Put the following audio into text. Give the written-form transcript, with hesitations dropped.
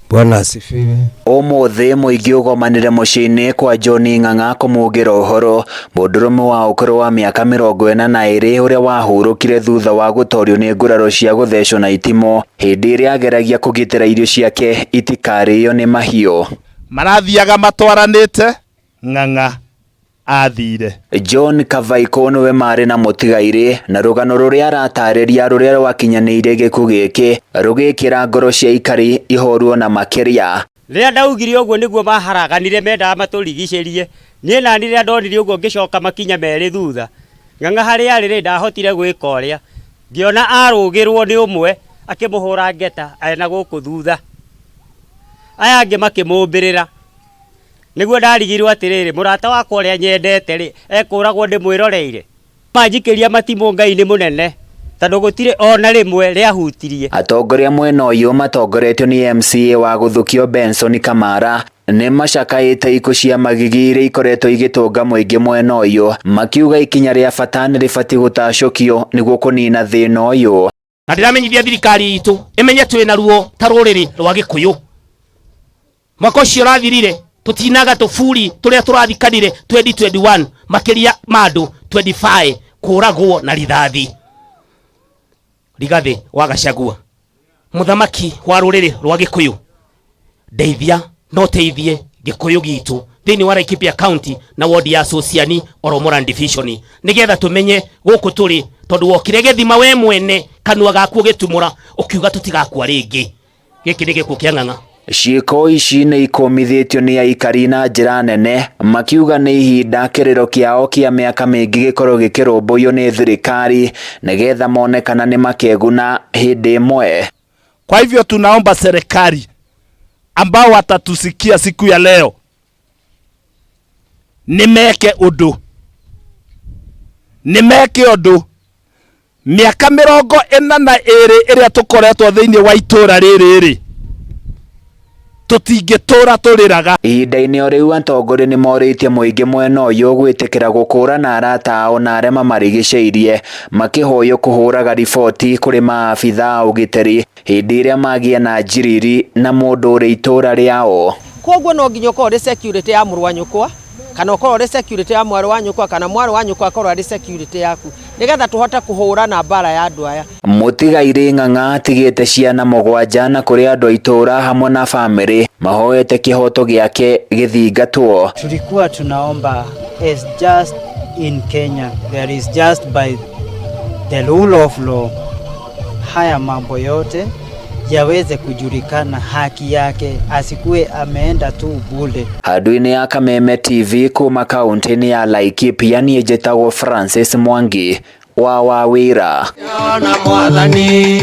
Bwana asifiwe. Ũmũthĩ mũingĩ ũgomanire mũciĩ-inĩ kwa John Ng'ang'a kũmugĩra ũhoro mũndũrũme wa ũkũrũ wa mĩaka 42 ũrĩa wahurũkire thutha wa gũtorio nĩ nguraro cia gũthecwo na itimũ hĩndĩ ĩrĩa ageragia kũgitĩra irio ciake itikarĩo nĩ mahiũ. Marathiaga matwaranĩte Ng'ang'a athire. John Kavaiko nĩwe marĩ na mũtigairĩ na rũgano rũrĩa aratarĩria rũrĩa rwakinyanĩirie gĩkuũ gĩkĩ rũgĩkĩra ngoro cia aikari ihoru ona makĩria. Rĩrĩa ndaugire ũguo nĩguo maharaganire, mendaga matũrigicĩrie. Niĩ nani rĩrĩa ndonire ũguo ngĩcoka makinya merĩ thutha. Ng'ang'a harĩa arĩ rĩ, ndahotire gwĩka ũrĩa. Ngĩona arũgĩrwo nĩ ũmwe akĩmũhũra ngeta arĩ na gũkũ thutha. Aya angĩ makĩmũmbĩrĩra. Nĩguo ndarigirwo atĩrĩrĩ, mũrata wakwa ũrĩa nyendete rĩ, ekũragwo ndĩmwĩroreire. Manjikĩria matimũ Ngai nĩ mũnene, tondũ gũtirĩ ona rĩmwe rĩahutirie. Atongoria mwena ũyũ matongoretio nĩ MCA wa Gũthukio Benson Kamara nĩ macakaĩte ikuũ cia magigi iria ikoretwo igĩtũnga mũingĩ mwena ũyũ, makiuga ikinya rĩa bata nĩ rĩbatiĩ gũtacũkio nĩguo kũnina thĩna ũyũ. Na ndĩramenyithia thirikari itũ ĩmenye twĩ na ruo ta rũrĩrĩ rwa Gĩkũyũ. Mwaka ũcio ũrathirire tũtinaga tũburi tũrĩa tũrathikanire 2021, makĩria ma andũ 25 kũragwo na rithathi. Rigathĩ wa Gachagua, mũthamaki wa rũrĩrĩ rwa Gĩkũyũ, ndeithia no teithie Gĩkũyũ gitũ thĩinĩ wa Laikipia County na wodi ya Sosiani Oromoran Division, nĩgetha tũmenye gũkũ tũrĩ, tondũ wokire gĩthima we mwene kanua gaku ũgĩtumũra ũkiuga tũtigakua rĩngĩ. Gĩkĩ nĩ gĩkuũ kĩa Ng'ang'a. Ciĩko ici nĩ ikũmithĩtio nĩ aikari na njĩra nene, makiuga nĩ ihinda kĩrĩro kĩao kĩa mĩaka mĩingĩ gĩkorwo gĩkĩrũmbũiyo nĩ thirikari nĩgetha mone kana nĩ makeguna hĩndĩ ĩmwe. Kwa hivyo tunaomba serikali ambao watatusikia siku ya leo nĩ meke ũndũ, nĩ meke ũndũ. Mĩaka 42 ĩrĩa tũkoretwo thĩinĩ wa itũũra rĩrĩ rĩ, tũtingĩtũra tũrĩraga. Ihinda-inĩ o rĩu atongoria nĩ morĩtie mũingĩ mwena ũyũ gwĩtĩkĩra gũkũrana arata ao na arĩa mamarigicĩirie, makĩhoywo kũhũraga riboti kũrĩ maabitha a ũgitĩri hĩndĩ ĩrĩa magĩa na njiriri na mũndũ ũrĩ itũũra rĩao. Koguo no nginya ũkorwo ũrĩ security ya mũrũ wa nyũkwa, kana ũkorwo ũrĩ security ya mwarĩ wa nyũkwa, kana mwarĩ wa nyũkwa akorwo arĩ security yaku, nĩgetha tũhote kũhũrana mbara ya andũ aya. Mũtigairĩ Ng'ang'a atigĩte ciana 7 na kũrĩ andũ a itũũra hamwe na bamĩrĩ mahoete kĩhoto gĩake gĩthingatwo. Tulikuwa tunaomba as just in Kenya there is just by the rule of law, haya mambo yote yaweze kujulikana, haki yake, asikuwe ameenda tu bure. Handũ-inĩ ya Kameme TV kuma kaunti-inĩ ya Laikipia, niĩ njĩtagwo Francis Mwangi wa Wawĩra. Mwathani.